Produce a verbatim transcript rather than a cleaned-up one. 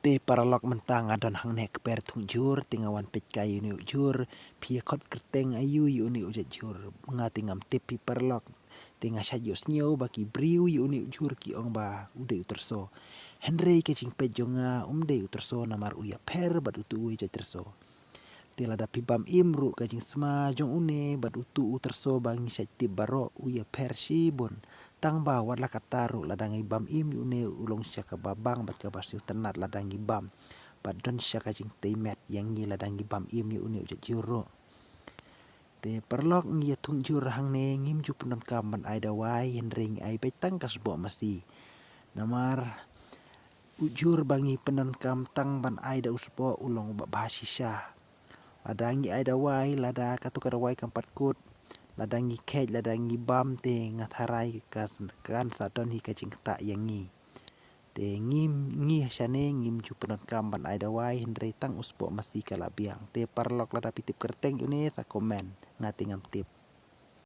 Te paralok mynta nga don hangne kper thung jhur, te nga wan peit kai ïa une u jhur, phi ïa khot kyrteng aïu ïa une u jait jhur. Nga te ngam tip phi paralok. Te nga shait ïohsngew ba ki briew ïa une u jhur ki ong ba u dei u tyrso. Hynrei ka jingpeit jong nga um dei u tyrso namar u ïapher bad utu u jait tyrso. Te lada phi bam im ruh ka jingsma jong une bad utu u tyrso ba ngi shait tip baroh u ïapher shibun. Tang ba wat la katta ruh lada ngi bam im ïa une u long sha kaba bang bad kaba sngewtynnat lada ngi bam. Bad don sha ka jingtei met ïa ngi lada ngi bam im ïa une u jait jhur ruh. Te paralok ngi ïa thung jhur hangne ngim ju pyndonkam ban ai dawai hynrei ngi ai beit tang ka sboh masi. Namar u jhur ba ngi pyndonkam tang ban ai da u sboh u long uba bha shisha. Lada ngi ai dawai, lada katu ka dawai kam pat kut, lada ngi kheit, lada ngi bam te nga tharai ka s-, kan sa don hi ka jingktah ïa ngi. Te ngim, ngi shane ngim ju pyndonkam ban ai dawai hynrei tang u sboh masi ka la biang. Te paralok lada phi tip kyrteng ïa une sa comment, nga te ngam tip.